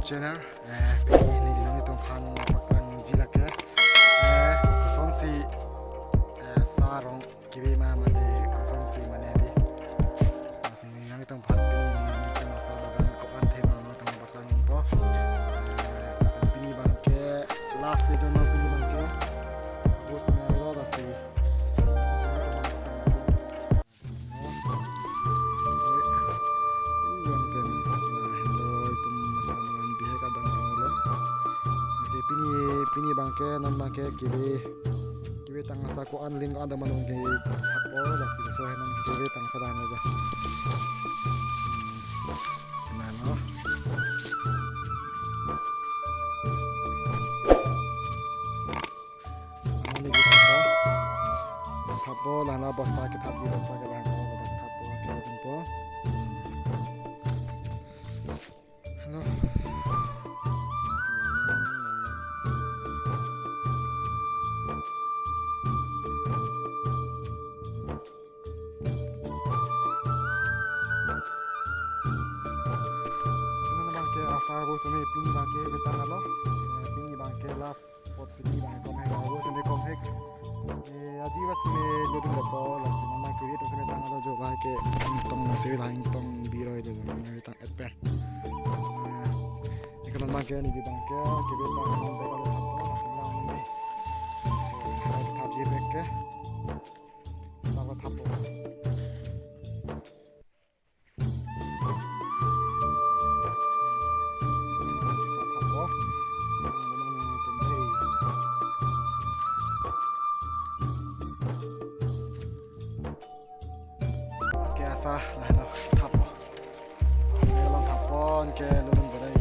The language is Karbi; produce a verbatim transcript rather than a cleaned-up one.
Channel, eh, pini neli nanglitum aphan paklangji lake, eh, kosonsi, eh, sarong kebi ma mate kosonsi mane di. Lasi neli nanglitum aphan pini nelitum asa bagan ko-an athema nanglitum aphan paklangpo. Eh, pini abangke last season pini abangke. Bus na lo lasi. Lasi nanglitum aphan paklangpo. Uan pen, ah, hello, itum masa makan bihek adang hanglo. Oke, pini, pini abangke, non abangke, kebi, kebi tang asa ko-an, ling ko-an damnon ke, apo, lasi, so, non kebi tang asa dan aja. Nah, no. Ini kita apa? Apa lah na bosta kita haji bosta ke lah na bosta apa ke tumpo. Halo. Semen abangke asa bo seme pini abangke betang alo. Eh, pini abangke last spot sini abangke komhek abo seme komhek. Eh, aji bas seme jodin dopo lasi mama kiri to seme tang alo jo abangke tong seme lain tong biroi jo seme tang et pen. Eh, ikan abangke neli abangke kiri tang alo tang alo tang alo seme lang ni. Eh, tang je bek ke. Tang alo tang alo. Oke, asa, lah, no, thapo. Oke, long thapo, oke, lulun berai.